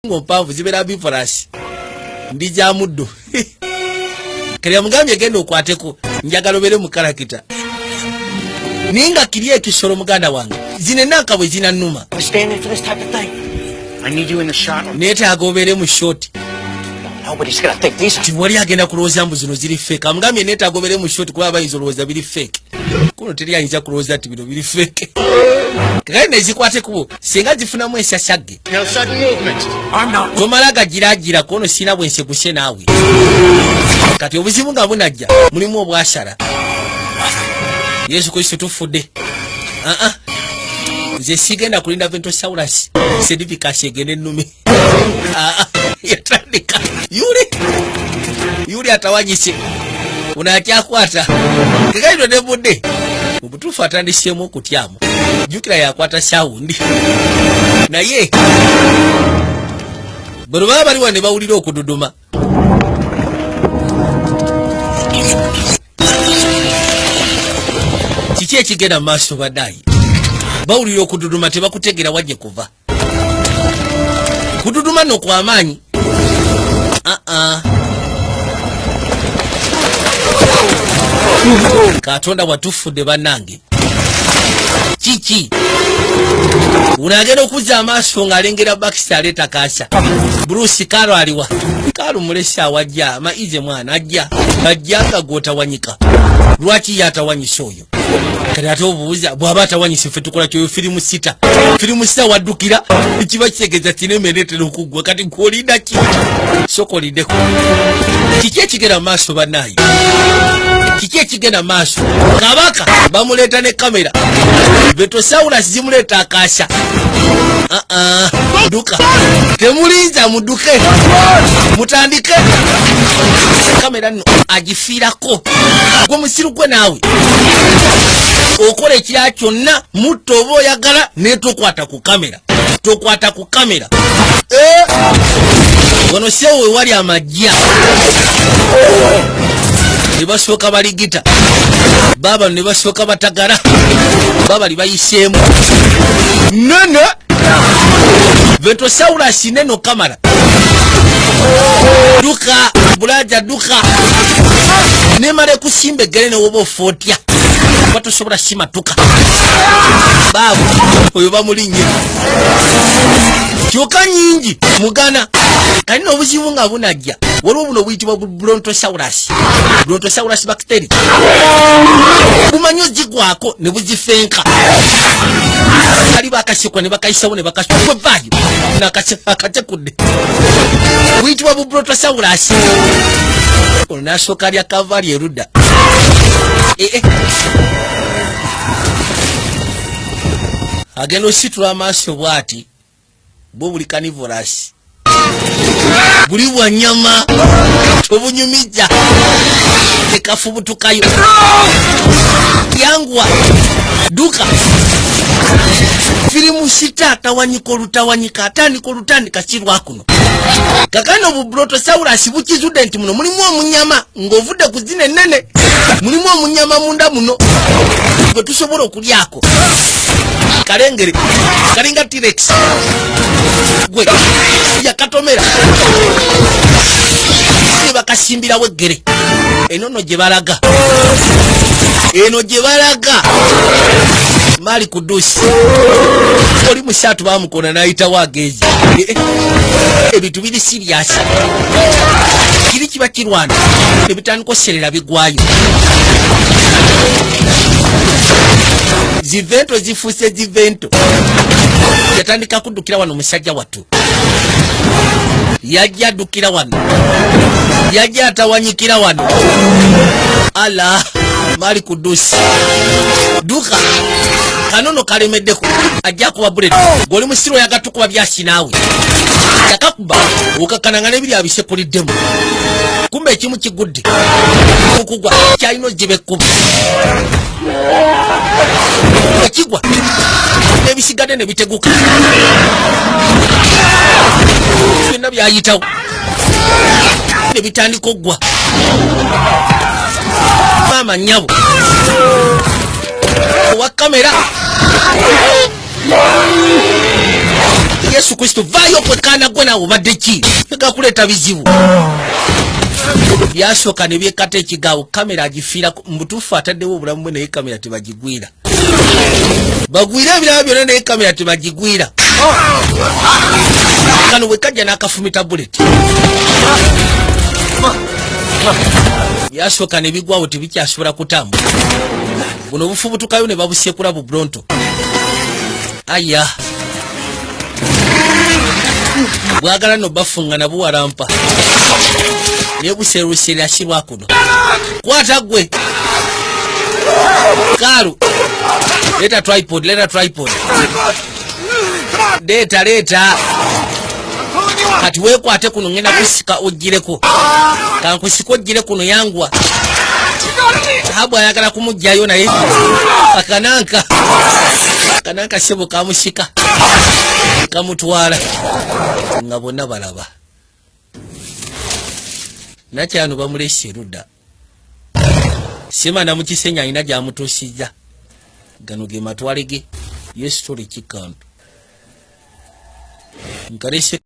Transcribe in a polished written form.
Mpanvu zibeera biforasi ndi gya muddo. Kati yamugambye, genda okwateko, njagala obeere mu character, naye nga kiri ekisolo. Muganda wange, zino enanka bwe zinannuma. I stand there for this type of thing. I need you in the shot. Or Neetaaga obeere mu shot. nobody's gonna think these are. Tiwali agenda kulowooza mbu zino ziri fake. Amugambye neetaaga obeere mu shot kuba bayinza olowooza biri fake. Kuno teri ayinza kulowooza nti bino biri fake. Kakali nezikwate kubo singa zifunamu ensasagge. No sudden movements. I'm not. Tomala gagiragira kono, sina bwensekuse naawe. Kati obuzibu nga bunajja mulimu obwasala. Yesu Kristo, tufudde. Aa, nze sigenda kulinda Ventosaurus sedivicas egende ennume. Aa, yatandika yuli yuli atawanyise ono akyakwata kekaito nebudde. Mu butuufu atandiseemu okutyamu. Jjukira yakwata sound, naye bwe lubaba bali wano ne bawulira okududuma. Kiki ekigenda mu maaso? Badaayi bawulira okududuma, tebakutegera wajje kuva kududuma nno kwamaanyi. Aa, Katonda watufudde bannange. Kiki uno agenda okuzza amaaso ng'alengera bakisi aleeta kaasa. Bruce Karo aliwa? Karo mulesi awajja maize mwana ajja ajja nga gwotawanyika. Lwaki ye atawanyisa oyo? Kati ate obuuza bw'aba atawanyisa ffe tukola kyoyo. Film star, film star waddukira kiba kitegeeza sinema eneetera okuggwa. Kati gwolinda ki? Soka olindeko. Kiki ekigenda mu maaso bannaayi? Kiki ekigenda mu maaso? Kabaka bamuleeta ne kamera, Ventosaurus zimuleeta akasha. Aa, duka, temulinza, muduke, mutandike. Kamera nno agifiirako. Gwe musiru gwe naawe okola ekirala kyonna mutta oba oyagala, naye tokwata ku kamera, tokwata ku kamera. Eh! Wano sewo we wali amajja ne basooka baligita baaba ne basooka batagala babali bayiseemu nene Ventosaurus neno kamala. Duka bulaja, duka nemala ekusimba eggere newoba ofa otya oba tosobola simatuka. Baabu oyo bamulinye kyokka nyingi mugana. Kalina obuzibu nga bunajja, waliwo buno obuyitibwa bu brontosaurus, brontosaurus bacteria bumanyi ogigwako ne buzifenka. Kali bakasekwa ne bakayisawo ne bakaswevaayo akasekudde buyitibwa bu brontosaurus. Ono nasooka alya kavaali erudda. Eh, eh. Agenda ositula amaaso bwati bwo buli carnivorous, buli bwanyama tobunyumija tekafubutukayo. Yangwa, duka. Film star atawanyika olutawanyika atandika olutandika kirwakuno. Kakano bu brontosaurus bukizudde nti muno mulimu omunyama ng'ovudde ku zino ennene, mulimu omunyama munda muno gwe tusobola okulyako. Kalengere kalinga T-Rex gwe yakatomera ne bakasimbirawo eggere. Eno nno gye balaga, eno gye balaga maali kudusi. Oli musaatu bamukona n'ayitawo agenzi. Eh, eh, ebintu biri serious. Kiri kiba kirwana ne bitandika oserera bigwayo. Zivento zifuuse zivento. Yatandika kuddukira wano. Musajja wattu yajja addukira wano, yajja atawanyikira wano. Ala maali kudusi, duka. Kanono kalemeddeko, ajja kuba bullet. Gweoli musiru oyagatukuba byasi naawe yakakuba okakkananga n'ebiri abisekuliddemu. Kumbe ekimu kigudde okugwa kyalina ogiba ekkubo ekigwa n'ebisigadde ne biteguka byonna byayitawo ne bitandika oggwa. Maama nnyabo owa kamera. Yesu Kristo, vaayo kwekaana gwe naawe obadde ki? Gakuleeta bizibu. Byasooka ne byekkata ekigaawo. Kamera agifiirako. Mubutuufu ataddewo obulamu bwe, naye kamera tebagigwira. Bagwire ebirala byonna, naye kamera tebagigwira. Kano bwe kajja n'akafumita bullet, byasooka ne bigwawo, tebikyasobola kutambula. Buno bufubutukayo ne babusekula bu Bronto. Aya, bwagala no bafunga nabuwalampa, naye buseruserera sirwa kuno. Kwata gwe kaalu, leeta tripod, leeta tripod, leeta, leeta. Kati weekwate kuno, ngenda kusika ogireko. Kankusika ogire kuno, yangwa. Habu ayagala kumugjayo, naye akananka akananka sebo kamusika kamutwala nga bonna balaba. Nakyano bamulese erudda simana mukisenya alina gyamutuusizza. Gano ge matwale ge. Yesu, tole kikantu nkalese.